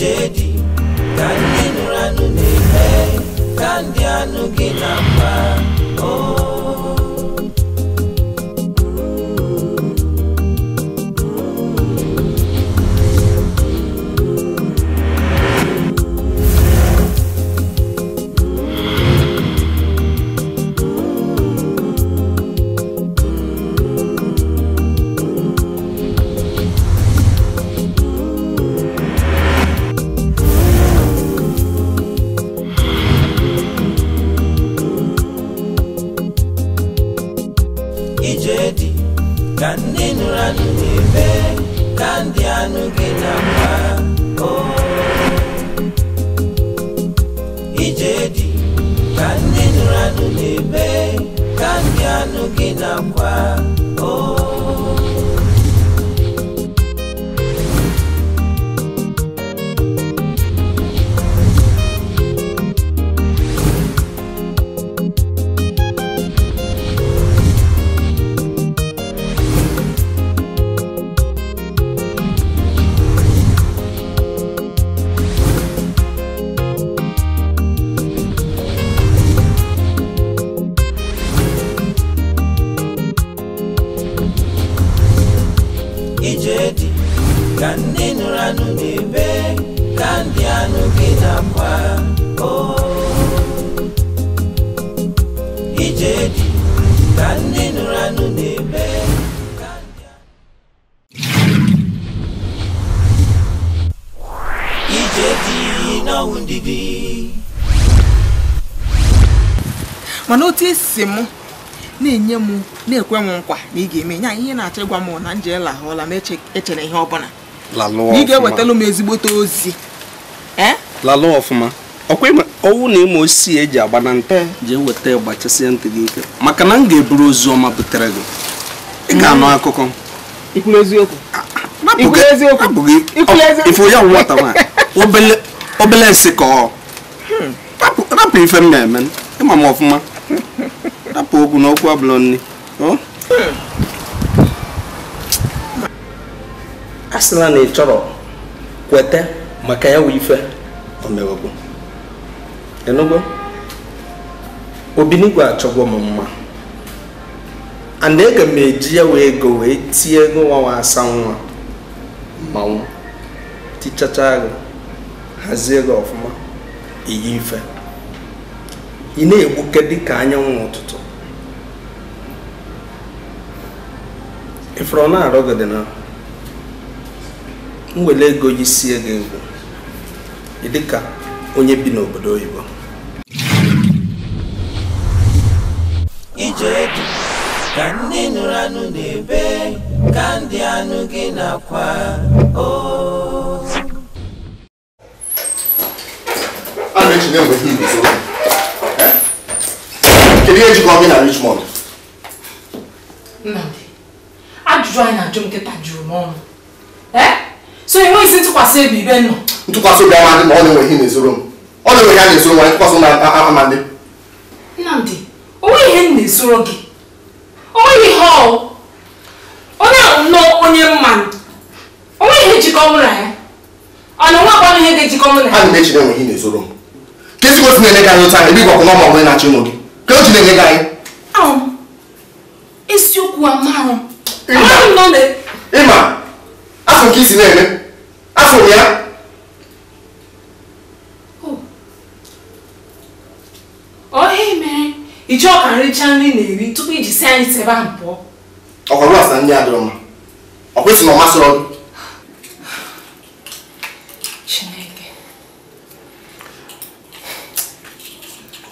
Ije dị ka ndị nụrụ anụ na-eme ka ndị anụ gị na-akpa. Ka ndị nụrụ anụ na-eme ka ndị anụ gị na-akpa. Ije dị ka ndị nụrụ anụ na-eme ka ndị anụ gị na-akwa. Ije dị ka ndị nụrụ anụ na-eme ka ndị anụ gị na-akwa. Ije dị ka ndị nụrụ anụ na-eme ka ndị ije dị n'ọnwụ ndidi. Mana otu esi m na-enye m na-ekwe m nkwa na ị ga-eme nya ihe na-achọ ịgwa m na nje lahụla m echere ihe ọbụla na ị ga-ewetala m ezigbote ozi. Lalụ ọfụma. Ọkwa ọwụ na ịma osisi eji agba na ntị jee weta gbachasịa ntị gị ike maka na m ga-eburu ozi ọma butere gị. Ị ga-anụ akụkọ. Ikwuru eziokwu. Ikwuru eziokwu. Ifo ya nwata nwaanyị obele nsị ka ọ rapụ ife m na-eme ịma m ọfụma. Rapụ okwu n'okwu abụla nni. A sịla na ị chọrọ kweta maka ya wụ ife omewegwu. Ịnụgo? Obinigwe achọgwo m mma. And ega m eji ya wee ego wee tie ego nwa asa nwa mmanwụ tichacha gị hazie gị ọfụma iyi ife. Ị na-egbuke dịka anyanwụ ụtụtụ. Ifuru ọ na-arụ gị dị na m were ego yi sie gị egwu ị dịka onye bi n'obodo oyibo. Ije dị ka ndị nụrụ anụ na-ebe ka ndị anụ gị na-akwa. A na-echi na-enweghị iguzo. Kedu ihe jikọ gị na Richmond? Nnamdi, ajụjụ anyị na-ajụ nkịta juru m ọnụ. So enweghịzi ntụkwasị obi ibe nọ. Ntụkwasị obi amadị ma ọ na-enweghị na-ezoro m. Ọ na-enweghị a na-ezoro nwa ntụkwasị obi amadị. Nnamdi, o nweghị ihe m na-ezoro gị. O nweghị ihe ọ. Onye ahụ nnọọ onye mmanụ. O nweghị ihe jikọ mụ na ya. Ọ na nwa akwanụ ihe ga-ejikọ mụ na ya. Ana m echi na-enweghị na-ezoro m. Ka ezigbo otu na-enye gị anya otu ahụ ebe ịgwakọ na ọma onye na-achọ ịnụ gị. Ka o ji na-enye gị anya. Ahụ m. Eziokwu amarụ m. Ịma, afọ nke isi na-eme. Afọ m ya. Ọ ihe mere iji ọka nricha nri na-eri tupu iji si anyị si ebe ahụ pụọ. Ọkwa ruo asa nri adịrọ mma. Ọ kwesị na ọ masịrị gị. Chineke.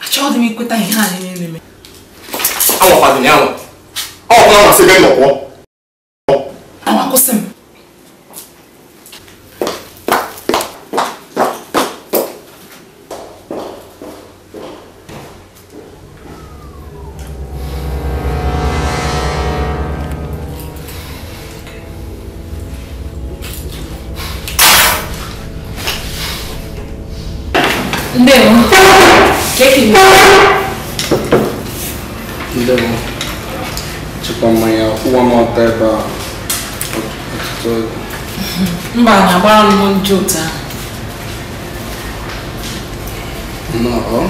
Achọghị m ikweta ihe a niile na-eme. Anwakwadị na anwa. Ọ ọbụla masị ebe m nọ pụọ. Anwa kwụsị m. Ndewo. Keki. Ndewo. Chukwa mmanya kwụwa m ọtọ ebe a ọtụtụ oge. Mba, na-agbara m njọ otu ahụ. Nnọọ.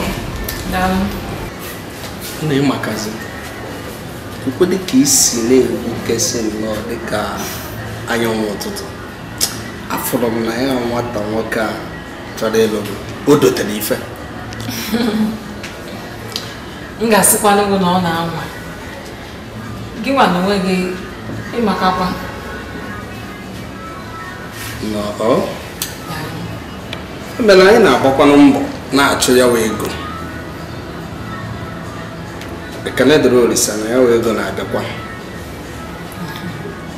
Daalụ. Na ịmakazi. Ụkwụ dị ka isi na-egbukesị nnọọ dịka anyanwụ ụtụtụ. Afụrụ m na ya nwata nwoke a chọrọ ịlụ m. O dotere ife. M ga-asịkwanụ gị na ọ na-anwa. Gị nwa na onwe gị ịmakakwa. Nnọọ. Emela anyị na-agbakwanụ mbọ na-achụ ya wee ego. Ekene dịrị Olisa na ya wee ego na-abịakwa.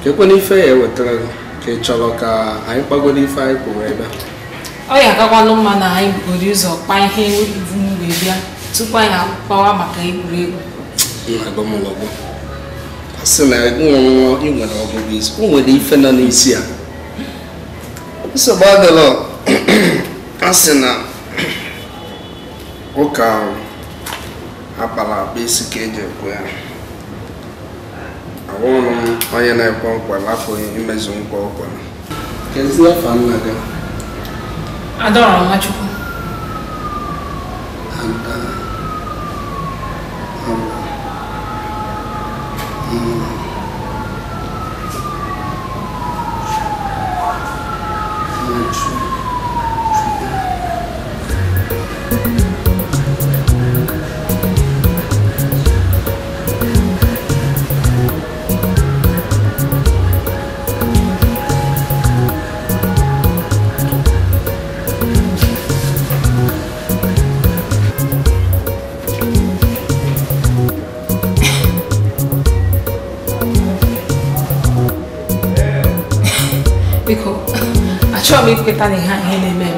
Kekwana ife ya ewetara gị ka ị chọrọ ka anyị kpagoro ife anyị kwuru ebe. Ọ ya akakwanụ mma na anyị bugoro ụzọ kpaa ihe mgbe bịa tupu anyị akpawa maka egwuregwu. Nna gị. A sị na nwa ị nwere ọgụgụ isi, o nwere ife nọ n'isi ya. Nsogbu adịrọ. A sị na ụka akpara akpa isi ka eji ekwe ya. Ahụrụ m onye na-ekwe nkwa lafụ imezu nkwa o kwere. Kedu afa nna gị? Adọrọ Nwachukwu. Ada. Biko, achọrọ m ikweta na ihe na-eme eme.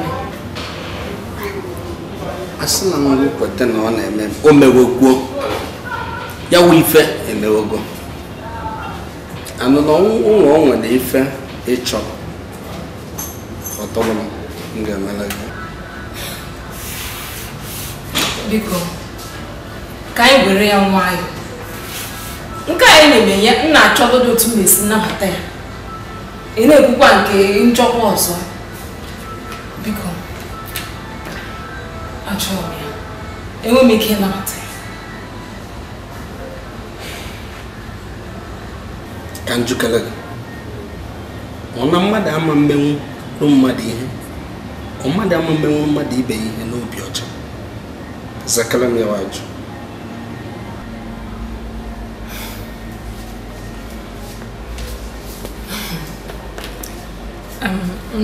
A sị na m kweta na ọ na-eme, o mewegwuo. Ya wụ ife emewego. Anụ na ụlọ o nwere ife ịchọ. Ọtọrọ m, m ga-emere gị. Biko, ka anyị were ya nwayọọ. Nke anyị na-eme ya, m na-achọgodo otu m na-esi nnabata ya. Ị na-ekwukwa nke nchọkwa ọzọ. Biko, achọrọ m ya. Enwe m ike ịnabata ya. Ka njikere gị. Ọ na mmadụ ama mmenwu mmadụ ihe. Ọ mmadụ ama mmenwu mmadụ ibe ya ihe n'obi ọcha. Zakara m ya ajụ.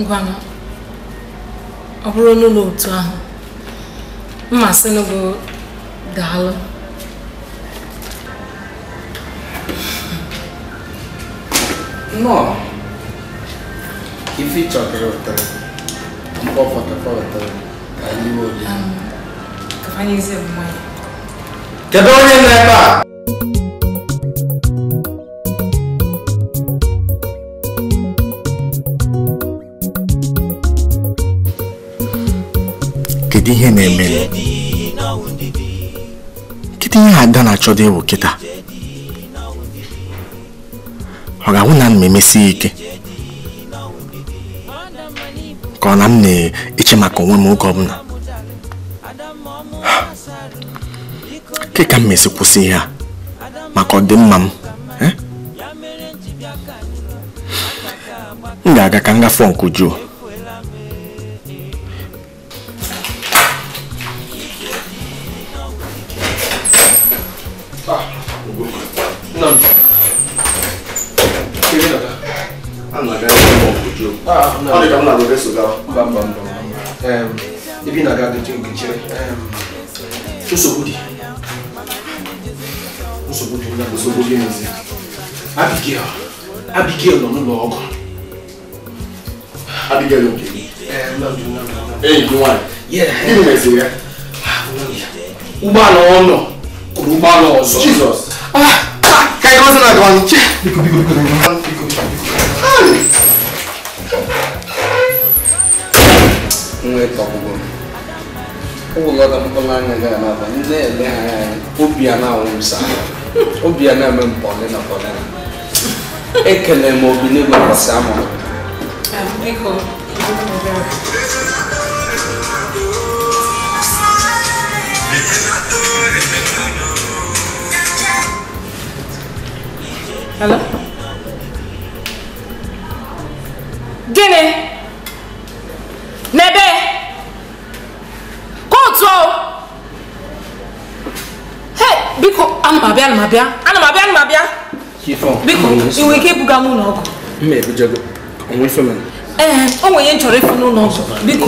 Ngwanụ, ọ bụrụ n'ụlọ otu ahụ, mmasị gị daalụ. Nnọọ, ife ịchọ ka wetara, mkpọ fọtọfọ wetara ka anyị iwe olili. Ka anyị mmanya. Kedu onye nọ ebe a? Kedu ihe na-eme? Kedu ihe Ada na-achọdo ịwụ kịta? Ọ ga-ahụ na m emesi ike ka ọ na m na-eche maka onwe m oge ọbụla. Ke ka m mesi kwụsị ihe a maka ọdịmma m? M ga-aga ka m gafee Nkujuo. Abigail nọ n'ụlọ ọgwụ. Abigail nke gị? Enyi gị nwaanyị? Gịnị meziri ya? Ụgbọala ọ nọ kụrụ ụgbọala ọzọ. Jizọs! Ka anyị gawazie na agawa. Biko biko biko biko. Nwa ịtọgbugbo m. Ụlọ mkpụrụ anya gara n'aba na-ele ha anya, obi a na-anwụ m saa. Obi a na-eme m pọlịna pọlịna. Ekele m obi n'igwe mbọsị amụrụ. Biko, Hello? Gịnị? N'ebe? Kootu o! Hey, biko, ana m abịa, ana m abịa. Ana m abịa, ana m abịa. Biko, ị nwere ike ibuga m ụlọ ọgwụ? Mma ebujego. Onwe ife mere. Ee, o nwere ihe m chọrọ ịfụ n'ụlọ ọgwụ. Biko.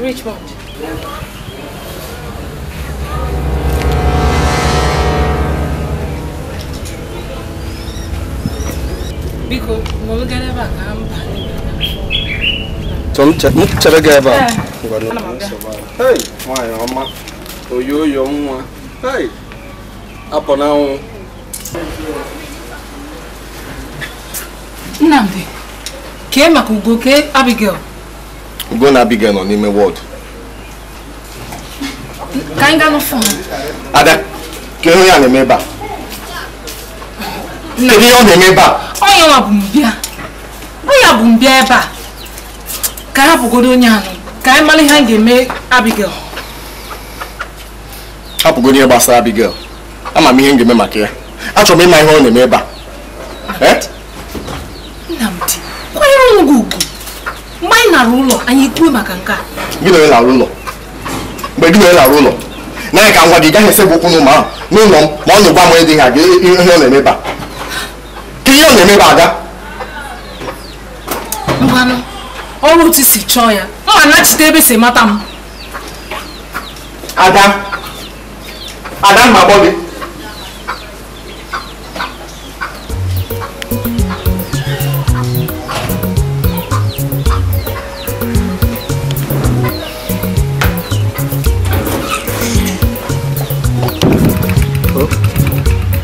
Richmond. Biko, nọrọ gị ebe a ka m baa n'ime. M chere gị ebe a. Hey, nwaanyị ọma. Oyoyo nwa. Hey, apụ n'anwụ. Nnamdi, kee maka Ugo, kee Abigail. Ugo na Abigail nọ n'ime wọd. Ka anyị gaa n'ụfọ ha. Ada, kedu ihe a na-eme ebe a? Kedu ihe ọ na-eme ebe a? Onye nwa bụ mbịa. Onye bụ mbịa ebe a. Ka anyị hapụgodo onye ahụ. Ka anyị mara ihe anyị ga-eme Abigail. Hapụgodo ihe gbasara Abigail. Ama m ihe m ga-eme maka ya. Achọrọ m ịma ihe ọ na-eme ebe a. Nnamdi, kwanyere onwe gị ugwu. Mgbe anyị nara ụlọ, anyị ekwuo maka nke a. Gị na onye na-arụ ụlọ? Mgbe gị na onye na-arụ ụlọ, naanị ka m gwa gị, ị gaghị ese bụ okwu n'ụlọ ahụ n'ụlọ m ma ọ na-egwa m onye dị ha gị ihe ọ na-eme ebe a. Ka ihe ọ na-eme ebe a ga? Ngwanụ, ọrụ otu si chọọ ya, mma nachite ebe si mata m. Ada, Ada mma akpọ gị.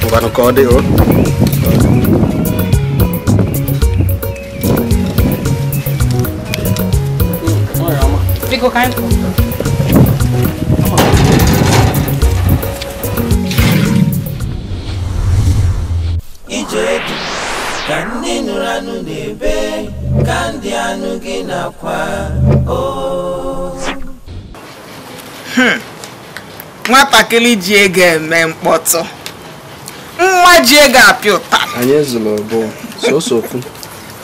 Ngwanụ ka ọ dị o. Biko ka anyị pụọ. Ije dị ka ndị nụrụ anụ na-ebe ka ndị anụ gị na-akwa o. Nwatakịrị ji ego eme mkpọtụ. Nwa ji ego apịa ụtarị. Anyị ezuru abụọ, sọsọ ofu.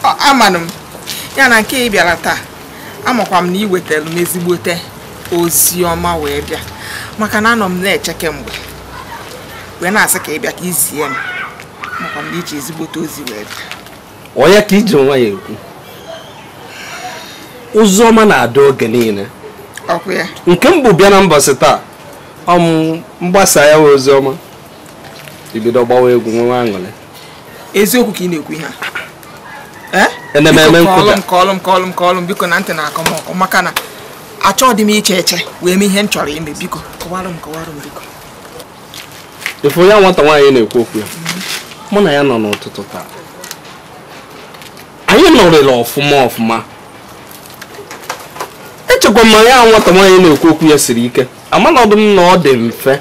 Amanụ m. Ya na nke ị bịara taa, amakwa m na ị wetara m ezigbote ozi ọma wee bịa. Maka na anọ m na-eche kemgbe. Wee na-asị ka ị bịa ka i zie m. Amakwa m na iji ezigbote ozi wee bịa. Onye ka iji nwa ya ekwu? Ozi ọma na-adị oge niile. Ọkụ ya. Nke mbụ bịa na mbọsị taa, ọ m mgbasa ya wee ozi ọma. Ibido gbawa egwu nwe aṅụrị. Eziokwu ka ị na-ekwu ihe a? Eme nkụja. Kọọlụ m biko na ntị na-akọ m ọkọ maka na achọghị m iche eche wee mee ihe m chọrọ ime biko. Kọwara m biko. Ifu ya nwata nwaanyị na-ekwu okwu ya. Mụ na ya nọ n'ụtụtụ taa. Anyị nọrịla ọfụma ọfụma. Echekwa m na ya nwata nwaanyị na-ekwu okwu ya siri ike. Amanọdụ m na ọ dị mfe.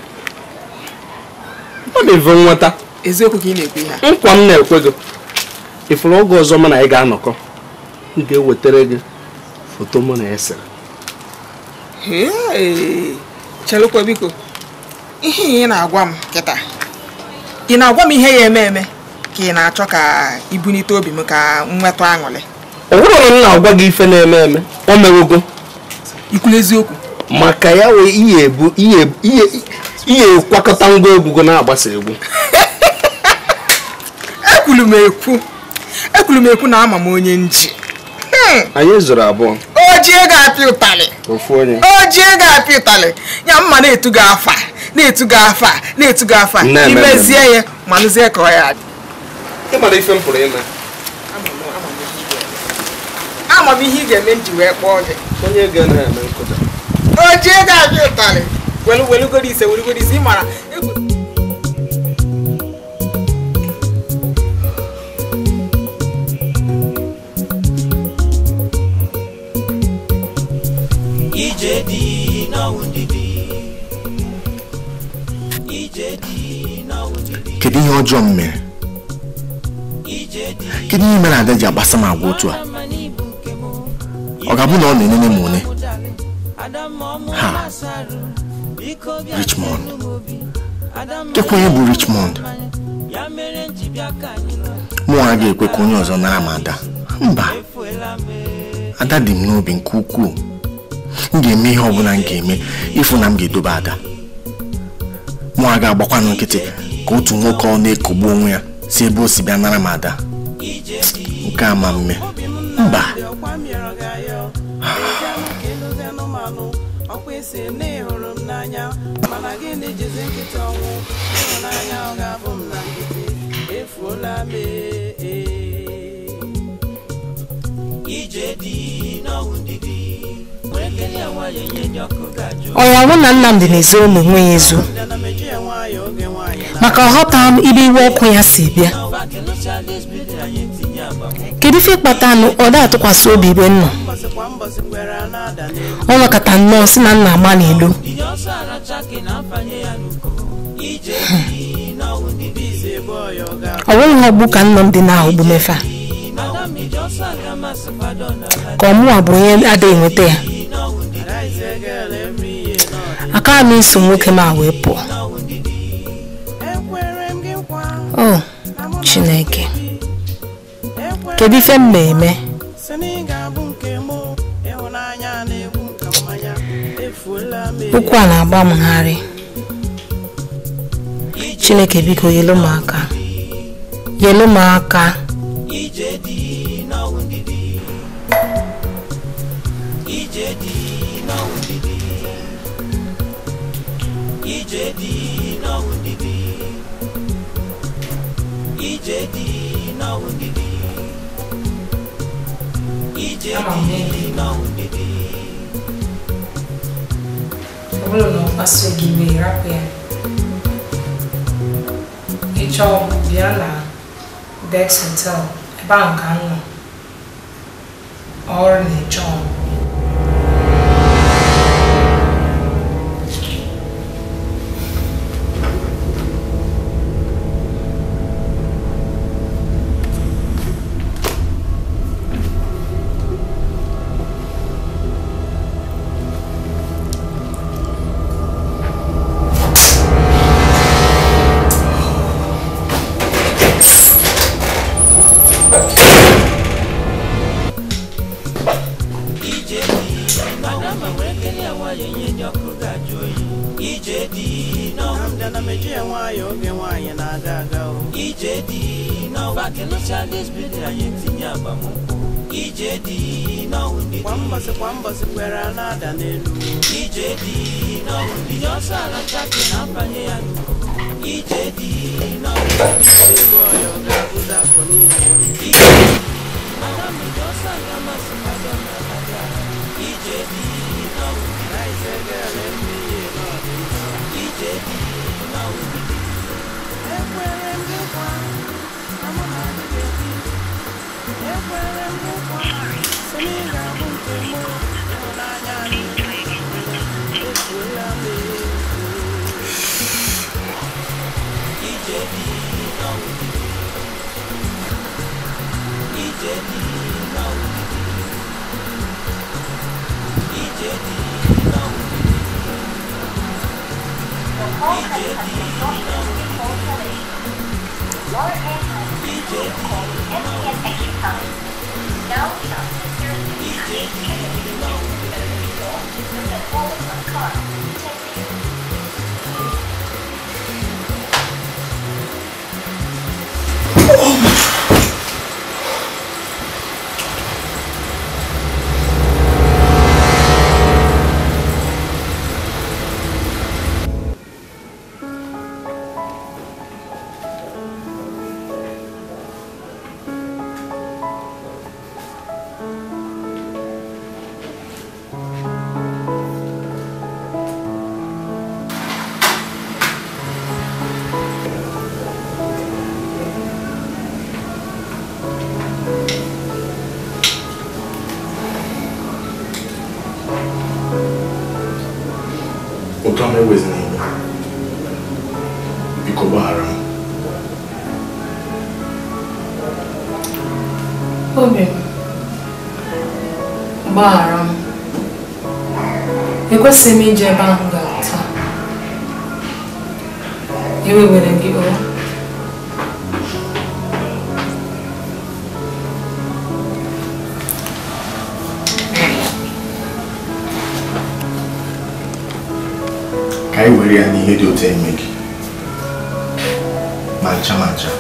Ọ dị mfe nweta. Eziokwu ka ị na-ekwu ihe a? Nkwa m na-ekwe gị. Ifuru oge ọzọ mụ na ị ga-anọkọ, m ga-ewetara gị foto mụ na ya sere. Chelụkwa biko. Ihe ị na-agwa m kịta, ị na-agwa m ihe ya eme eme ka ị na-achọ ka ibunite obi m ka m nweta aṅụrị? Ọ bụrụ na m na-agwa gị ife na-eme eme, o mewego. Ikwulu eziokwu? Maka ya wee ihe ebu ihe kwakọta ngwa egwu gị na-agbasa egwu. Ekwulu m ekwu na ama m onye nji. Anyị zụrụ abụọ. O ji ego apịa ụtalị. Ofu onye. O ji ego apịa ụtalị. Ya mma na-etu gị afa, na-etu gị afa, na-etu gị afa. Imezie ya, malụzie ka ọ ya dị. Ị mara ife m pụrụ ime. Ama m ihe ị ga-eme m ji wee kpọọ gị. Onye ego na-eme nkụja. O ji ego apịa ụtalị. Welugoro ise, ị mara. Ije dị n'ọnwụ ndidi. Kedu ihe ọjọọ m mere? Kedu ihe mere Ada ji agbasa m agwa otu a? Ọ ga-abụ na ọ na-enene m one? Ha, Richmond. Kekwa onye bụ Richmond? Mụ agaghị ekwe ka onye ọzọ nara m Ada. Mba, Ada dị m n'obi nke ukwuu. M ga-eme ihe ọbụla m ga-eme ịfụ na m ga-edobe Ada. Mụ aga agbakwanụ nkịtị ka otu nwoke ọ na-ekogbu onwe ya si ebe o si bịa nara m Ada. Nke a ma mme. Mba. Ọ ya na Nnamdi na-ezo ụlọ onwe ya ezo maka ọ ghọta m ibe iwe ọkụ ya si bịa. Kedu ife kpatanụ ọ da atụkwasị obi ibe nnọ? Ọ nọkọta nnọọ si na nna agba n'ilo. Ọ nweghị ọgbụ ka Nnamdi na-ahụgbu mefe a ka ọmụwa bụ onye adịghị enweta ya. Aka m iso nwoke m a wee pụọ. O Chineke, kedu ife m na-eme? Ụkwụ a na-agba m gharị. Chineke biko nyelu m aka, nyelu m aka. Ọ bụrụ na ọ kpasuo gị iwe, rapụ ya. Ị chọọ bịa na Dex Hotel, ebe ahụ ka m nọ. Ọrụ na-eche m. Ụtọ m ewezina iwe, biko gbaghara m. Obi m, gbaghara m. Ekwesịghị m ije ebe ahụ gara taa. Iwe were gị o. Ka anyị were ya n'ihe dị otu eme gị ma ncha ma ncha.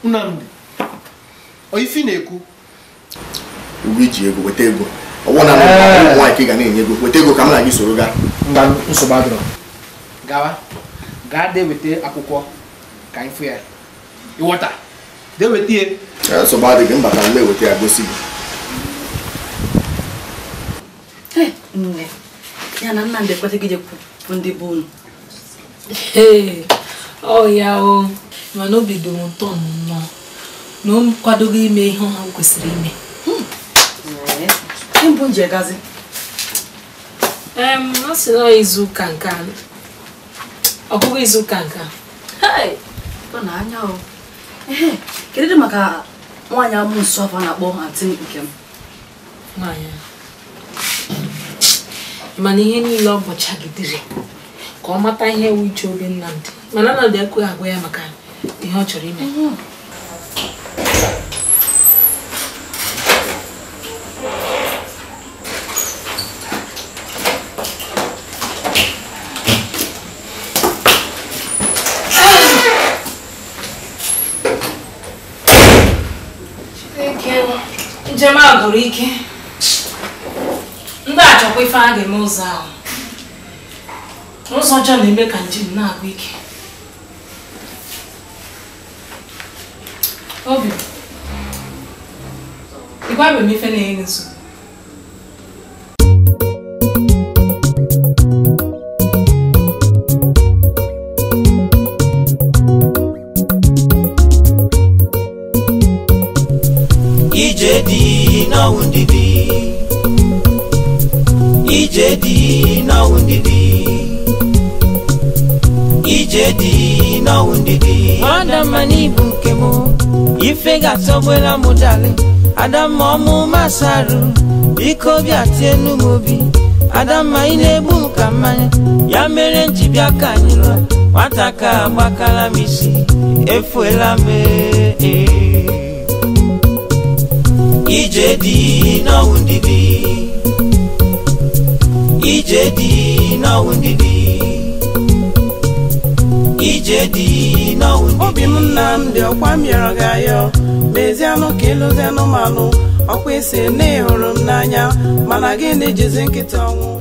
Nnamdi, ọ ife na-ekwu? Ugwu iji ego weta ego. Ọ bụrụ na ụmụ nwaanyị ka ị ga na-enye ego, weta ego ka m na gị soro gaa. Mba, nsogbu adịrọ. Gawa, gaa dee weta akwụkwọ ka anyị fụ ya. Ịghọta? Dee weta ya. Nsogbu adịghị, mbata m eweta ya gosi gị. Nne, ya na Nnamdi ekwetaghị ije kwụ ndị be unu. Ee, ọ ya o, mana obi dị m ụtọ nnọọ na o kwadoghị ime ihe ha kwesịrị ime. Mbụ nje gazi. Ọ sị na izu ụka nke a. Ọ bụghị izu ụka nke a. Ọ na-anya o. Kedu dị maka nwaanyị amụ nso afọ na-akpọ antị nke m? Nwaanyị a. Mana ihe niile ọ bọchagidere ka ọ mata ihe wu uche obi Nnamdi. Mana Nnamdi ekweghị agwa ya maka ihe ọ chọrọ ime. Chineke, njem a gwụrụ ike. Ndị achọkwa ife a ga-eme ụzọ ahụ. Ụzọ ọjọọ na-eme ka njem na-agwụ ike. Obi, ị gwabeghị m ife na-enye gị nsogbu. Ije dị n'ọnwụ ndidi. Ije dị n'ọnwụ ndidi. Ije dị n'ọnwụ ndidi. Adamma n'ibu nke m, ife ga-atọgbela m dali. Adamma ọmụ masarụ, biko bịa tienu m obi. Adamma ị na-egbu m ka mmanya, ya mere m ji bịa ka anyị lụọ. Nwata ka agbakala m isi, efuela m ee. Ije dị n'ọnwụ ndidi. Ije dị n'ọnwụ ndidi. Ije dị n'ọnwụ ndidi. Obi m Nnamdi, ọkwa m yọrọ gị ayọ. Mezianụ ka ịlụzi anụmanụ. Ọkwa isi na ị hụrụ m n'anya, mana gịnị jizi nkịta ọnwụ?